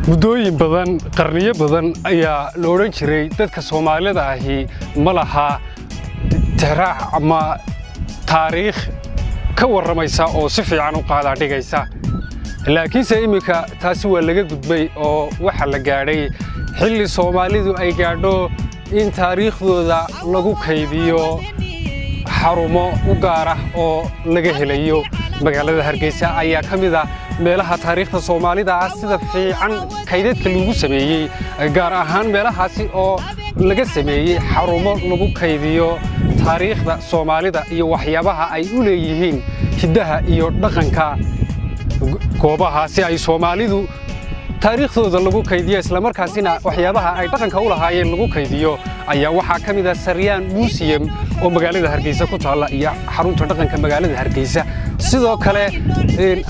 Muddooyin badan, qarniyo badan ayaa la odhan jiray dadka Soomaalida ahi ma laha tixraac ama taariikh ka warramaysa oo si fiican u qaadaa dhigaysa. Laakiinse iminka taasi waa laga gudbay oo waxaa la gaadhay xilli Soomaalidu ay gaadho in taariikhdooda lagu kaydiyo xarumo u gaar ah oo laga helayo. Magaalada Hargeysa ayaa ka mid ah meelaha taariikhda Soomaalida ah sida fiican kaydadka lagu sameeyey, gaar ahaan meelahaasi oo laga sameeyey xarumo lagu kaydiyo taariikhda Soomaalida iyo waxyaabaha ay u leeyihiin hiddaha iyo dhaqanka. Goobahaasi ay Soomaalidu taariikhdooda lagu kaydiyo, islamarkaasina waxyaabaha ay dhaqanka u lahaayeen lagu kaydiyo, ayaa waxaa ka mid ah Saryaan Museum oo magaalada Hargeysa ku taalla iyo xarunta dhaqanka magaalada Hargeysa. Sidoo kale,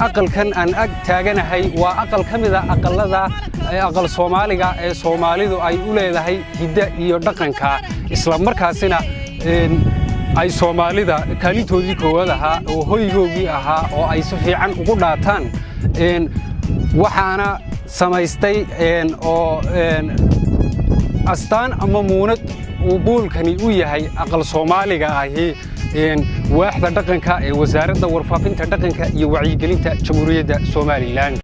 aqalkan aan ag taaganahay waa aqal ka mid ah aqalada aqal Soomaaliga ee Soomaalidu ay u leedahay hidda iyo dhaqanka, islamarkaasina ay Soomaalida kaalintoodii koowaad ahaa oo hoygoogii ahaa oo ay si fiican ugu dhaataan. Waxaana samaystay oo astaan ama muunad uu buulkani u yahay aqal Soomaaliga ahi waaxda dhaqanka ee Wasaaradda Warfaafinta, Dhaqanka iyo Wacyigelinta Jamhuuriyadda Somaliland.